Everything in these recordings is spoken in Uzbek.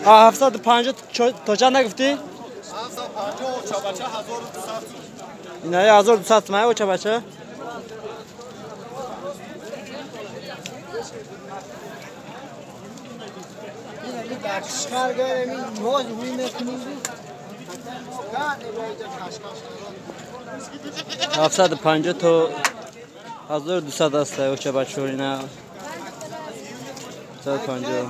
750 تا چند نگفتی؟ 750 و چه بچه 1200. اینا 1200 تومن و چه بچه؟ این 750 تا 1200 است و چه بچه اینا 750.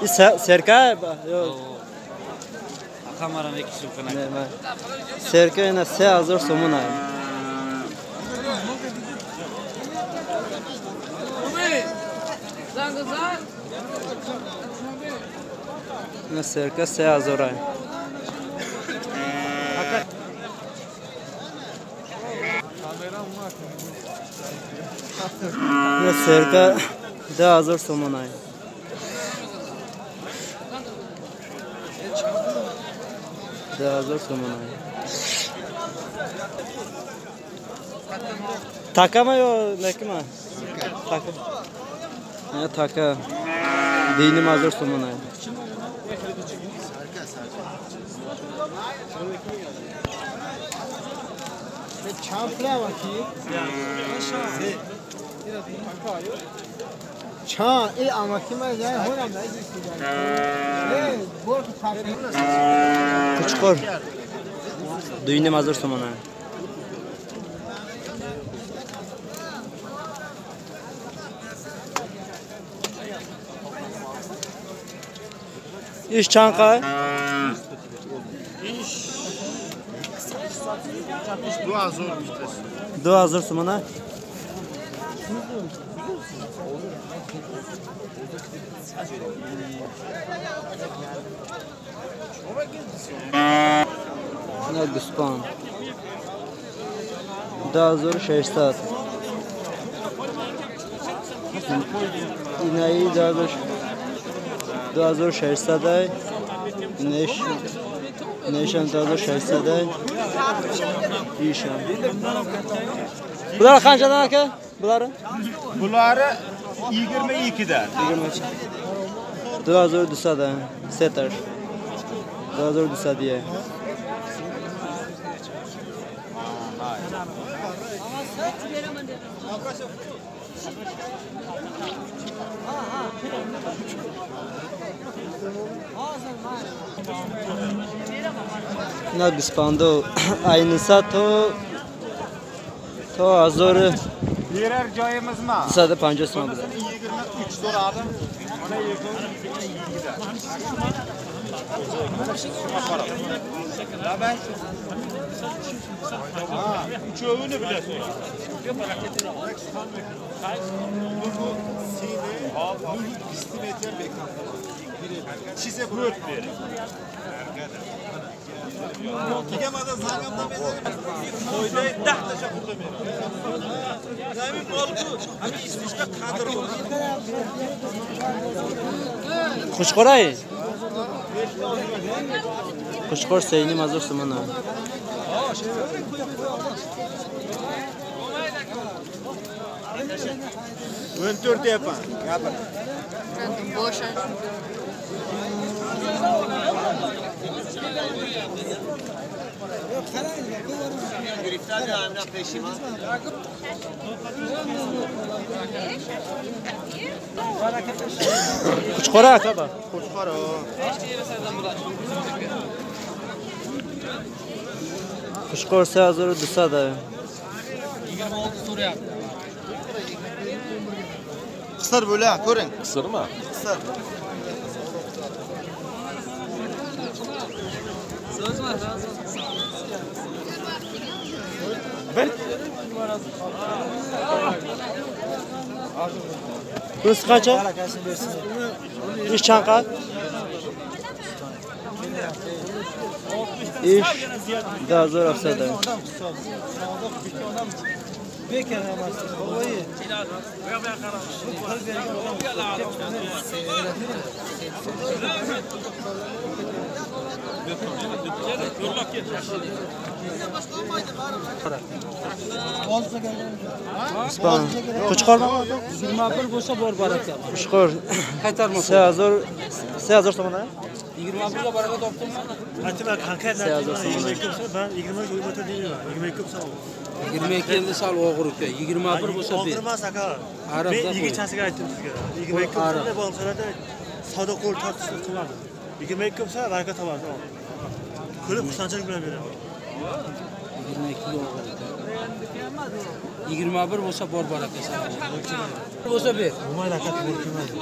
این سرکه سرکه اینا 3000 سومون است. اینا سرکه 3000 است. اینا سرکه 10000 سومون است. 10000 سومون است. Taka mı yo neki mi? Taka. Ne taka? 2500 so'm ay. Qo'chqor 2500 so'm ay. İş çanka? İş 2000 2000 so'mona. Ina guspon 2600. Inai 2600 ay. Neşem 2600 ay. İşam. Bular qanchadan aka? Bulari? Bulari 22dan. 22. 2200 dan. Setar. 2200 diye. Na guspando aynısa to azor berar joyimizmi? 150 so'm. 23 so'radim. Mana 22. Uchovini bila so'radim. Çize bört verin. Qo'chqoray. Qo'chqor 3,5 so'm. O'n to'rt yapan. Gapir. Qo'chqora aka ba. Qo'chqora. Qo'chqor 3200. 26 so'rayapti. Qisir bo'la, ko'ring. Qisirmi? Qisir. Bir. Bunisi qancha? Ish chanqa? Ish 2700. Qo'chqormi? 21 bo'lsa bor baraka. Qo'chqor. Qaytarma. 3000 so'mdan. 21 ga baraka topdimmi? Aytma, konkret ben 23 uymatda deyman. 22 bo'lsa. 22 endi sal og'ir uka. 21 bo'lsa ber. Og'ir emas aka. Men yigitchasiga aytdim sizga. 22 bo'lsa bo'lsa savdo qo'l tortishni qilmadim. 22 bo'lsa baraka topasiz. Ko'rib xursandchilik bilan beraman. 22 ga og'ir uka. 21 bo'lsa bor baraka sana. Bo'lsa ber. Bo'lmaydi aka, to'g'ri kelmaydi.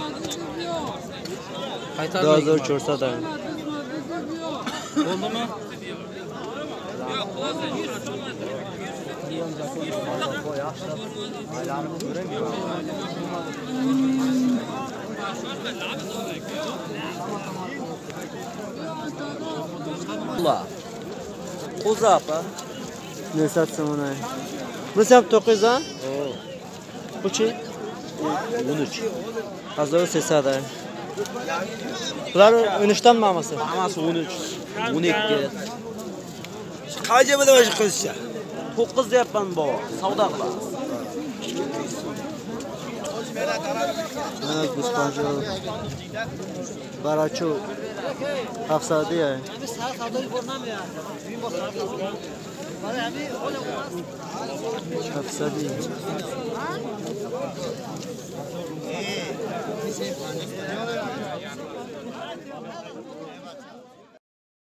Qaytarma. 2400 dan. Bo'ldimi? Qo'zi apa. Ne satsam ona? Bunisi ham 900 ha? Buchi? 13. Hazır sesada. Bular 13 dan mı hammasi? Hammasi 13, 12. Qancha bo'ladi shu qizcha? 9 deyapman bobo. Savdo qilamiz. Mana 25 Barachu 700 ya. 700.